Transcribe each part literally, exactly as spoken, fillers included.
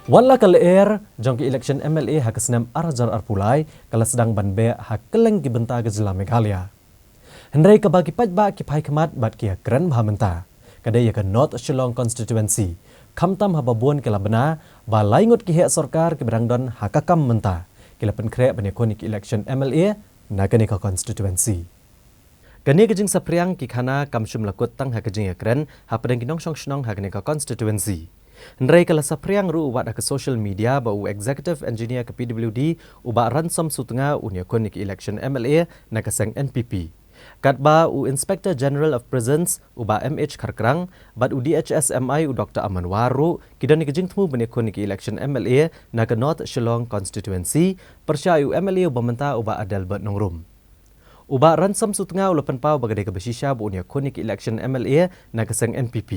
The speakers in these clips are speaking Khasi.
Wat la ka lyer jong ka election M L A ha ka snem ar hajar arphew lai ka la sdang ban beh ha kylleng ki bynta ka jylla Meghalaya. Hynrei kaba ki paidbah ki phai khmat bad ki ïakren bha mynta ka dei ïa ka North Shillong Constituency. Khamtam haba bun ki la bna ba lai ngut ki heh sorkar kiba dang don ha ka kam mynta ki la pynkhreh ban ïakhun ïa ka election M L A na kane ka constituency. Kane ka jingsaphriang ki khana kam shym la kut tang ha ka jingïakren hapdeng ki nongshong shnong ha kane ka constituency. Hynrei ka la saphriang ruh wat ha ka social media ba u executive engineer ka P W D u Bah Ransom Sutnga un ïakhun ïa ka election M L A na ka seng N P P. Katba u Inspector General of Prisons u Bah M H Kharkrang bad u D H S M I u Doctor Aman War ruh ki don ïa ka jingthmu ban ïakhun ïa ka election M L A na ka North Shillong Constituency pyrshah ïa u M L A uba mynta u Bah Adelbert Nongrum. U Bah Ransom Sutnga u la pynpaw ba ka dei kaba shisha ba un ïakhun ïa ka election M L A na ka seng N P P.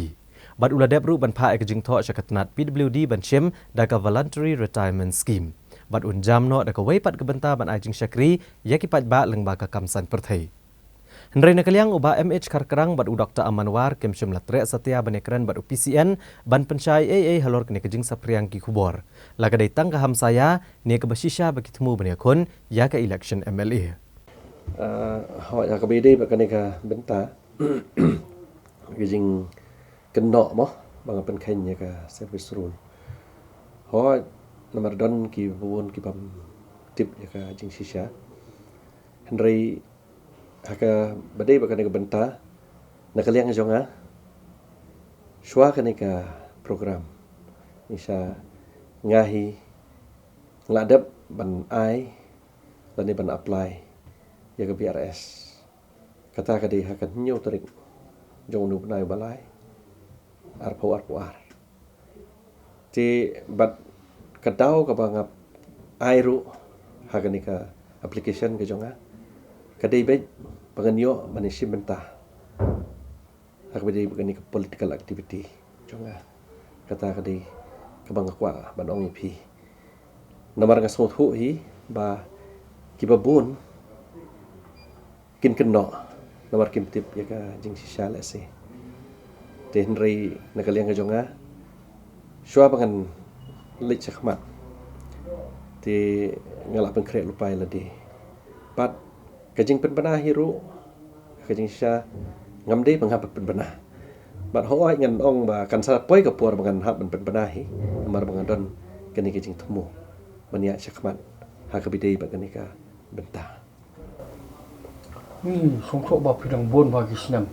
Bad u la dep ruh ban phah ïa ka jingthoh sha ka tnat P W D ban shim da ka Voluntary Retirement Scheme. Bad un jam noh da kawei pat ka bynta ban ai jingshakri ïa ki paidbah lyngba ka kam saiñ pyrthei. Hynrei na ka liang u Bah M H Kharkrang bad u Doctor Aman War kim shym la treh satia ban ïakren bad u P C N ban pynshai ei ei halor kane ka jingsaphriang ki khubor. La ka dei tang ka hamsaïa ne kaba shisha ba ki thmu ban ïakhun ïa ka election M L A. Ah, hooid, ha kaba ïadei bad kane ka bynta ka jingkynnoh mo ba nga pynkheiñ ïa ka service rule. Hooid, namar don ki bun ki bym tip ïa ka jingshisha. Hynrei ha kaba dei bad kane ka bynta na ka liang jong nga shuwa kane ka program, ngi sha nga hi nga la dep ban ai lane ban apply ïa ka B R S. Kata ka dei ha ka hynñiew tarik jong une u bnai ba lai, arphew arphew ar. Te bad ka daw kaba nga ai ruh ha kane ka application ka jong nga ka dei beit ba ngan ïoh ban ïashim bynta ha kaba dei bad kane ka political activity jong nga. Kata ka dei kaba nga kwah ban ong ïa phi. Namar nga sngewthuh hi ba kiba bun kin kynnoh namar kim tip ïa ka jingshisha lehse. Te hynrei na ka liang ka jong nga shuwa ba ngan leit shakhmat te nga la pynkhreh lypa ïa lade. Bad ka jingpynbna hi ruh ka jingshisha ngam dei ba nga pynbna. Bad hooid ngan ong ba kan sa poi ka por ba ngan hap ban pynbna hi namar ba nga don kane ka jingthmu ban ïaid shakhmat ha kaba dei bad kane ka bynta. Ngi sngewthuh ba phi dang bun bha ki snem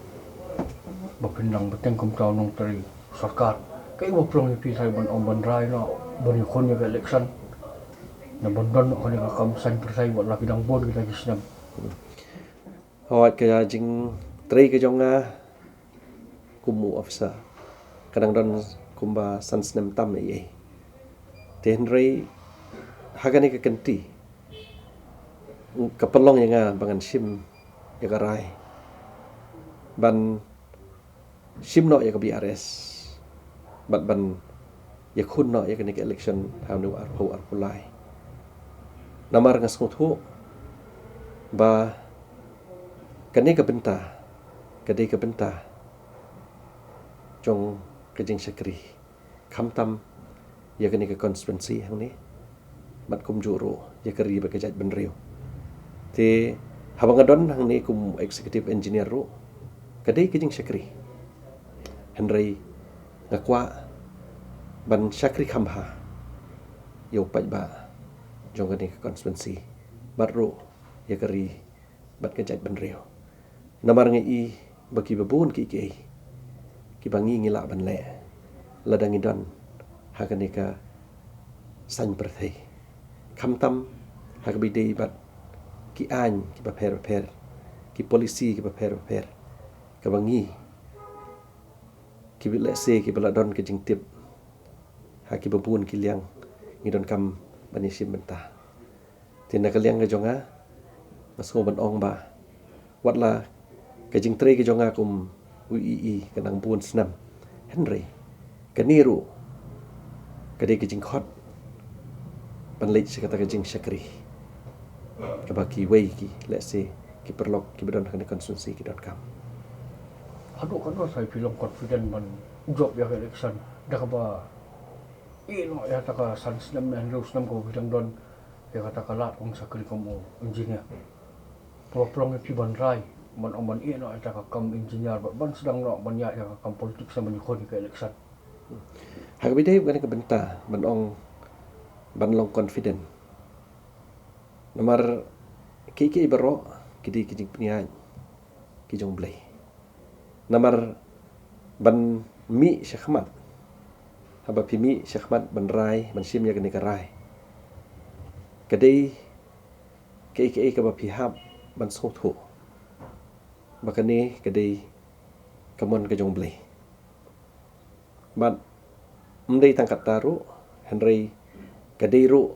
ba phin dang bteng kumta u nongtrei sorkar. Kaei ba pynlong ïa phi sa ban ong ban rai noh ban ïakhun ïa ka election na ban don noh kane ka kam saiñ pyrthei wat la phi dang bun kita ki snem? Hooid, ka jingtrei ka jong nga kum u officer ka dang don kumba san snem tam ei ei. Te hynrei ha kane ka kynti ka pynlong ïa nga ba ngan shim ïa ka rai ban shim noh ïa ka B R S bad ban ïakhun noh ïa kane ka election ha une u arphew arphew lai. Namar nga sngewthuh ba kane ka bynta ka dei ka bynta jong ka jingshakri khamtam ïa kane ka constituency hangne bad kumjuh ruh ïa ka ri bad ka jaitbynriew. Te haba nga don hangne kum executive engineer ruh ka dei ka jingshakri. Hynrei nga kwah ban shakri kham bha ïa u paidbah jong kane ka constituency bad ruh ïa ka ri bad ka jaitbynriew. Namar nga i ba kiba bun kiei kiei kiba ngi ngi lah ban leh lada ngi don ha kane ka saiñ pyrthei, khamtam ha kaba ïadei bad ki aiñ kiba pher bapher, ki policy kiba pher bapher kaba ngi kiba lehse kiba la don ka jingtip ha kiba bun ki liang ngi donkam ban ïashim bynta. Te na ka liang ka jong nga nga sngew ban ong ba wat la ka jingtrei ka jong nga kum u EE ka nang bun snem, hynrei kane ruh ka dei ka jingkhot ban leit sha kata ka jingshakri kaba kiwei ki, lehse ki paralok kiba don ha kane ka constituency ki donkam. Haduh katno sa phi long confident ban jop ïa ka election da kaba Ïeh noh ïa kata ka san snem ne hynriew snem kaba phi dang don ïa kata ka lad kong shakri kum u engineer. Kaba pynlong ïa phi ban rai ban ong ban ïeh noh ïa kata ka kam engineer bad ban sdang noh ban ïaid ïa ka kam politics ne ban ïakhun ïa ka election. Ha kaba ïadei bad kane ka bynta ban ong ban long confident. Namar kiei kiei baroh ki dei ki jingpynïaid ki jong U Blei. Namar ban mih shakhmat, haba phi mih shakhmat ban rai, ban shim ïa kane ka rai, ka dei kaei kaei kaba phi hap ban sngewthuh ba kane ka dei ka mon ka jong U Blei. Bad ym dei tang katta ruh, hynrei ka dei ruh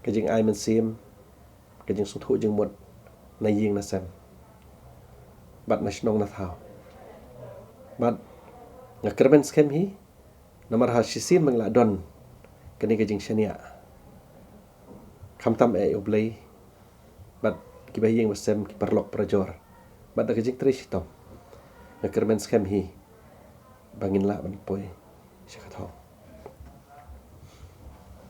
ka jingai mynsiem, ka jingsngewthuh jingmut na ïing na sem bad na shnong na thaw. Bad nga kyrmen skhem hi, namar ha shisien ba ngi la don kane ka jingshaniah, khamtam eh ïa U Blei bad ki bahaïing bahasem, ki paralok parajor, bad da ka jingtrei shitom, nga kyrmen skhem hi ba ngin lah ban poi sha ka thong.